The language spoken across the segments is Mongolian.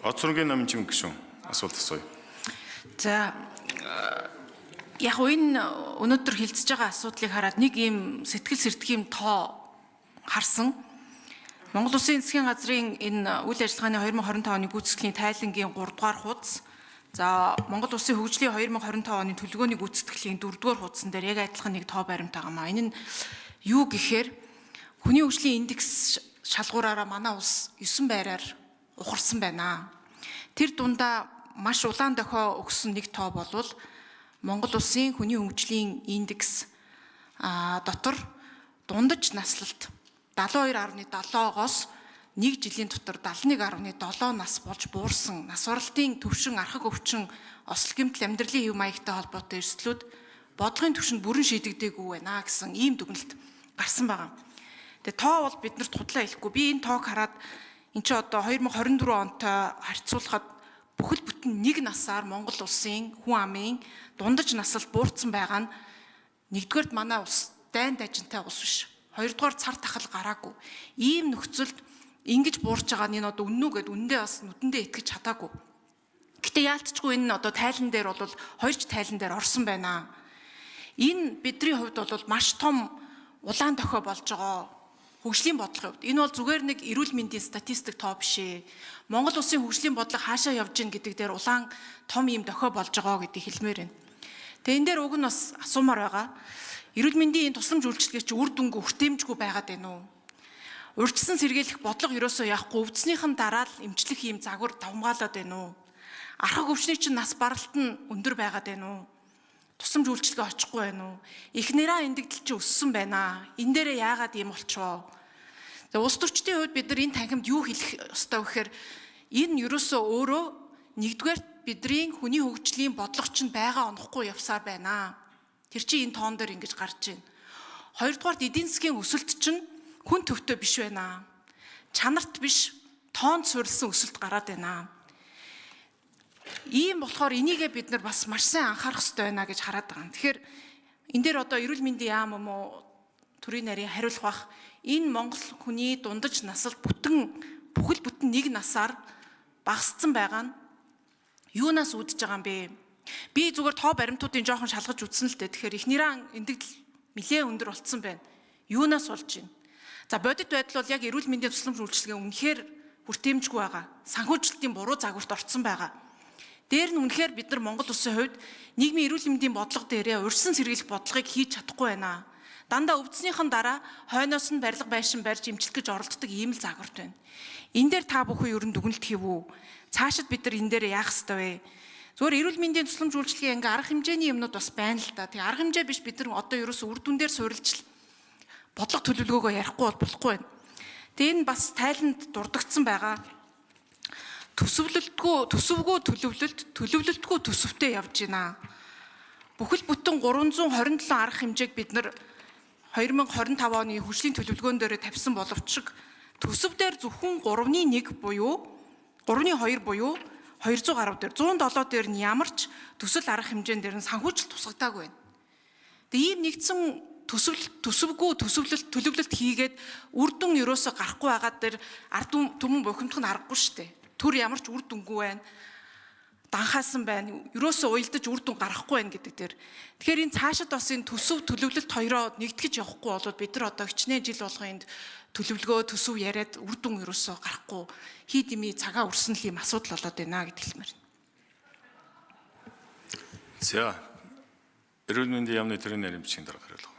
Оцоргийн намын чимэг гишүүн асуулт асууя. За, яг энэ өнөөдөр хилцэж байгаа асуудлыг хараад нэг юм сэтгэл сэрдэхийн тоо харсан. Монгол Улсын засгийн газрын энэ үйл ажиллагааны 2025 оны гүйцэтгэлийн тайлангийн 3 дугаар хуудас, за Монгол Улсын хөгжлийн 2025 оны төлөвлөгөөний гүйцэтгэлийн 4 дугаар хуудсан дээр яг адилхан нэг тоо баримт байгаа маа. Энэ нь юу гэхээр хүний хөгжлийн индекс шалгуураараа манай улс 9 байраар ухарсан байна. Тэр дундаа маш улаан дохио өгсөн нэг тоо болвол Монгол Улсын хүний хөгжлийн индекс дотор дундаж наслалт 72.7-оос нэг жилийн дотор 71.7 нас болж буурсан. Нас баралтын түвшин, архаг өвчин, осол гэмтэл, амьдралын хэв маягтай холбоотой эрсдлүүд бодлогын түвшинд бүрэн шийдэгдээгүй байна гэсэн ийм дүгнэлт гарсан байгаа. Тэгээ тоо бол биднэрт худлаа хэлэхгүй. Би энэ тоог хараад эн чинь одоо 2024 онтой харьцуулахад бүхэл бүтэн нэг насаар Монгол улсын хүн амын дундаж наслал буурсан байгаа нь нэгдүгээрт манай улс дайн дажинтай улс биш. Хоёрдугаар цар тахал гараагүй. Ийм нөхцөлд ингэж буурч байгаа нь энэ одоо үнэн үү гэд үнэндээ бас нүдэндээ итгэж чадаагүй. Гэтэ яалтчгүй энэ одоо тайлан дээр бол хоёр ч тайлан дээр орсон байна. Энэ бидний хувьд бол маш том улаан дохио болж байгаа. Хөгжлийн бодлогын хувьд. Энэ бол зүгээр нэг эрүүл мэндийн статистик тоо биш ээ. Монгол улсын хөгжлийн бодлого хаашаа явж гин гэдэг дээр улаан том ийм дохио болж байгаа гэдгийг хэлмээр байна. Тэгээ энэ дээр уг нь бас асуумаар байгаа. Эрүүл мэндийн энэ тусламж үйлчилгээ чи үр дүнгүй хүртээмжгүй байгаад байна уу? Урьдчилан сэргийлэх бодлого ерөөсөө яахгүй өвдснийхэн дараа л эмчлэх ийм загвар давмгаалаад байна уу? Архаг өвчний чинь нас баралт нь өндөр байгаад байна уу? Тусламж үйлчилгээ очихгүй байна уу? Эхнэрээ эндэгдэл чи өссөн байна. Энэ дээрээ яагаад ийм болчихвоо? За, улс төрчдийн хувьд бид нар энэ танхимд юу хэлэх ёстой вэ гэхээр энэ ерөөсөө өөрөө нэгдүгээр бидний хүний хөгжлийн бодлого чинь байгаа онохгүй явсаар байна. Тэр чинь энэ тоон дээр ингэж гарч байна. Хоёрдугаарт эдийн засгийн өсөлт чинь хүн төвтэй биш байна. Чанарт биш, тоонд суурилсан өсөлт гараад байна. Ийм болохоор энийгээ бид нар бас маш сайн анхаарах хэрэгтэй байна гэж хараад байгаа. Тэгэхээр энэ дээр одоо эрүүл мэндийн яам юм уу төрийн нарийн хариулах бах. Энэ Монгол хүний дундаж насал бүтэн бүхэл бүтэн нэг насаар багассан байгаа нь юунаас үүдэж байгаа юм бэ? Би зүгээр тоо баримтуудын жоохон шалгаж үзсэн л дээ. Тэгэхээр эхнэрээ эндэгдэл нэлээ өндөр болцсон байна. Юунаас болж байна? За, бодит байдал бол яг эрүүл мэндийн тусламж үйлчилгээ үнэхээр хүртээмжгүй байгаа. Санхүүжилтийн буруу загварт орцсон байгаа. Дээр нь үнэхээр бид нар Монгол улсын хувьд нийгмийн эрүүл мэндийн бодлого дээрээ урьдчилан сэргийлэх бодлогыг хийж чадахгүй байна. Дандаа өвдснийхэн дараа хойноос нь барилга байшин барьж эмчлэх гэж оролддог ийм л загварт байна. Энэ дээр та бүхэн ер нь дүгнэлт хийв үү? Цаашид бид нар энэ дээр яах ёстой вэ? Зүгээр эрүүл мэндийн тусламж үйлчилгээ ингээ арга хэмжээний юмнууд бас байна л да. Тэгээ арга хэмжээ биш, бид нар одоо ерөөсөө үр дүн дээр суурилж бодлого төлөвлөгөөгөө ярихгүй бол болохгүй байна. Тэгээ энэ бас тайланд дурдгдсан байгаа. Төсөвлөлтгүй, төсөвгүй төлөвлөлт, төлөвлөлтгүй төсөвтэй явж байна. Бүхэл бүтэн 327 арга хэмжээг бид нар 2025 оны хөгжлийн төлөвлөгөөн дээр тавьсан боловч төсөв дээр зөвхөн 3.1 буюу 3.2 буюу 200 гаруй дээр 107 дээр нь ямар ч төсөл арга хэмжээн дээр нь санхүүжилт тусгадаагүй байна. Тэгээ ийм нэгдсэн төсөв, төсөвгүй төсөвлөлт, төлөвлөлт хийгээд үр дүн ерөөсөө гарахгүй байгаа дээр ард түмэн бухимдах нь аргагүй шүү дээ. Төр ямар ч үр дүнгүй байна. Данхаасан байна. Ерөөсөө уялдаж үр дүн гаргахгүй байна гэдэг дээр. Тэгэхээр энэ цаашид бас энэ төсөв төлөвлөлт хоёроо нэгтгэж явахгүй болоод бид нар одоо хичнээн жил болгон энд төлөвлөгөө, төсөв яриад үр дүн ерөөсөө гарахгүй хий дэмий цагаа үрсэн л юм асуудал болоод байна гэдэг хэлмээр. За, эрүүл мэндийн яамны төрийн нарийн бичгийн дарга хариулах.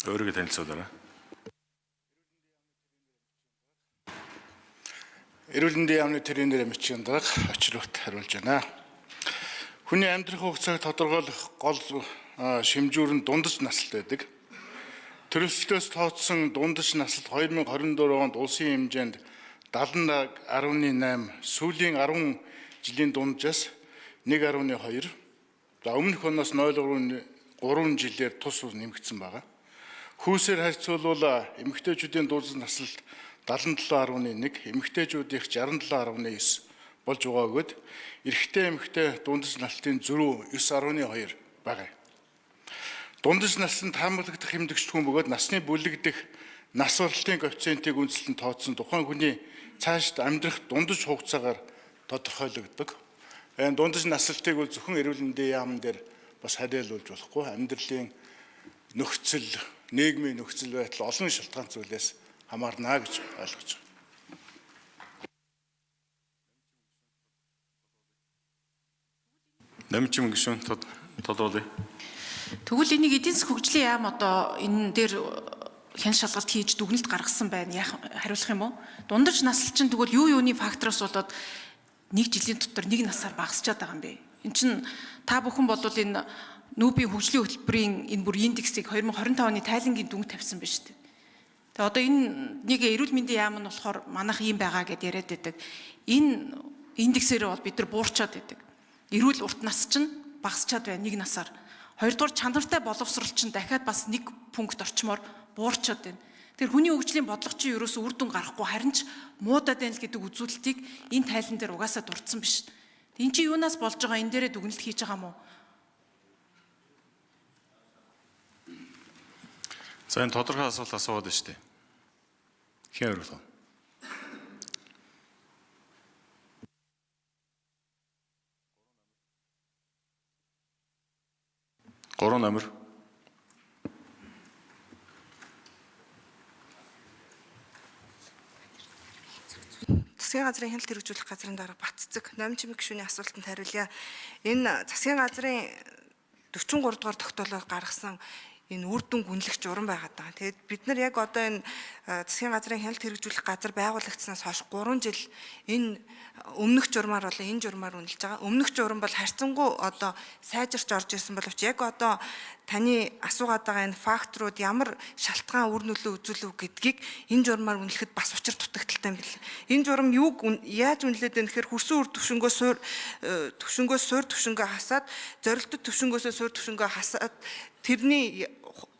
Өөрийгөө танилцуулаарай. Эрүүл мэндийн яамны төрийн нарийн бичгийн дарга Очирбат хариулж байна. Хүний амьдрах хугацааг тодорхойлох гол шимжүүр нь дундаж наслт байдаг. Төрөлсөлтөөс тооцсон дундаж наслт 2024 онд улсын хэмжээнд 70.8, сүүлийн 10 жилийн дунджаас 1.2, за өмнөх оноос 0.3 жилээр тус нэмэгдсэн байгаа. Хүүсээр харьцуулбал эмэгтэйчүүдийн дундаж наслт 77.1, эмэгтэйчүүдийнх 67.9 болж байгаа бөгөөд эрэгтэй эмэгтэй дундаж наслтын зөрүү 9.2 байгаа. Дундаж нас нь таамаглагдах хэмдэгчдгүн бөгөөд насны бүлэг дэх нас баралтын коэффициентийг үндэслэн тооцсон тухайн хүний цаашд амьдрах дундаж хугацаагаар тодорхойлогддог. Энэ дундаж наслалтыг бол зөвхөн эрүүл мэндийн яамн дээр бас харьяалуулж болохгүй. Амьдралын нөхцөл, нийгмийн нөхцөл байдал олон шалтгаан зүйлээс хамаарна гэж ойлгож байна. Намчин гишүүн тодруулъя. Тэгвэл энийг эдийн засгийн хөгжлийн яам одоо энэ дээр хян шалгалт хийж дүгнэлт гаргасан байна. Яах хариулах юм уу? Дундаж наслал чинь тэгвэл юу юуны фактороос болоод нэг жилийн дотор нэг насаар багасчаад байгаа юм бэ? Эн чинь та бүхэн бол энэ нүүбийн хөгжлийн хөтөлбөрийн энэ бүр индексийг 2025 оны тайлангийн дүнг тавьсан байна шүү дээ. Тэгээ одоо энэ нэг эрүүл мэндийн яам нь болохоор манайх ийм байгаа гэд яриад байдаг. Энэ индексээр бол бид нар буурчаад байдаг. Эрүүл урт нас чинь багасчаад байна нэг насаар. Хоёрдугаар чанартай боловсрол чинь дахиад бас нэг пункт орчмоор буурчаад байна. Тэр хүний хөгжлийн бодлого чинь ерөөсөө үр дүн гарахгүй харин ч муудаад байна л гэдэг үзүүлэлтийг энэ тайлан дээр угаасаа дурдсан биш. Энд чинь юунаас болж байгаа энэ дээрээ дүгнэлт хийж байгаа юм уу? За энэ тодорхой асуулт асууад байна шүү дээ. Хэн хариулах вэ? Гурван номер. Засгийн газрын хяналт хэрэгжүүлэх газрын дарга Батцэцэг Номин чимэг гишүүний асуултанд хариулъя. Энэ засгийн газрын 43 дугаар тогтоолоор гаргасан энэ үр дүн гүнлэх журам байгаад байгаа. Тэгээд бид нар яг одоо энэ засгийн газрын хяналт хэрэгжүүлэх газар байгуулагдсанаас хойш 3 жил энэ өмнөх журмаар болон энэ журмаар үнэлж байгаа. Өмнөх журам бол харьцангуй одоо сайжирч орж ирсэн боловч яг одоо таны асуугаад байгаа энэ факторууд ямар шалтгаан үр нөлөө үзүүлв гэдгийг энэ журмаар үнэлэхэд бас учир дутагдaltaй юм билээ. Энэ журам юуг яаж үнэлээд байна гэхээр хөрсөн үр төвшөнгөө суур төвшөнгөө суур төвшөнгөө хасаад зорилттой төвшөнгөөсөө суур төвшөнгөө хасаад тэрний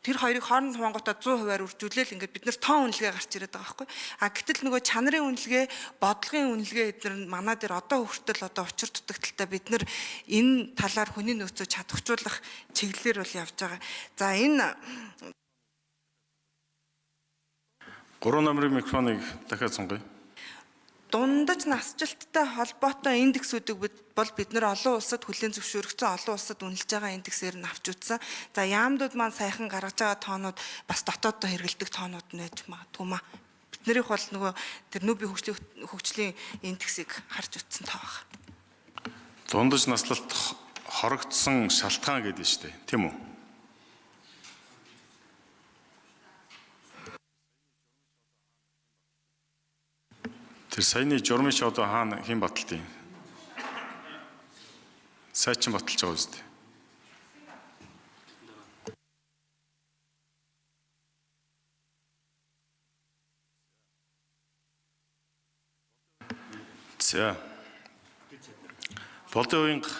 тэр хоёрыг хооронд хуваангуудаа 100%-аар үржүүлээл ингээд бид нар тоон үнэлгээ гарч ирээд байгаа байхгүй. А гэтэл нөгөө чанарын үнэлгээ, бодлогын үнэлгээ эдгээр нь манай дээр одоо хүртэл одоо учир дутагдaltaй бид нар энэ талаар хүний нөөцөө чадварчуулах чиглэлээр бол явж байгаа. За энэ 3 номерын микрофоныг дахиад сонгоё. Дундаж насжилттай холбоотой индексүүдийг бол бид нар олон улсад хүлээн зөвшөөрөгдсөн, олон улсад үнэлж байгаа индексээр нь авч үзсэн. За яамдууд маань саяхан гаргаж байгаа тоонууд бас дотооддоо хэрэгэлдэг тоонууд нь байж магадгүй маа. Биднэрийнх бол нөгөө тэр нүүбийн хөгжлийн индексийг харж үзсэн тоо байна. Дундаж наслалт хорогдсон шалтгаан гэдэг нь шүү дээ. Тийм үү? Тэр саяны журмын чи одоо хаана хэн баталдیں۔ Сай чин баталж байгаа үстэй. За. Болдын уянга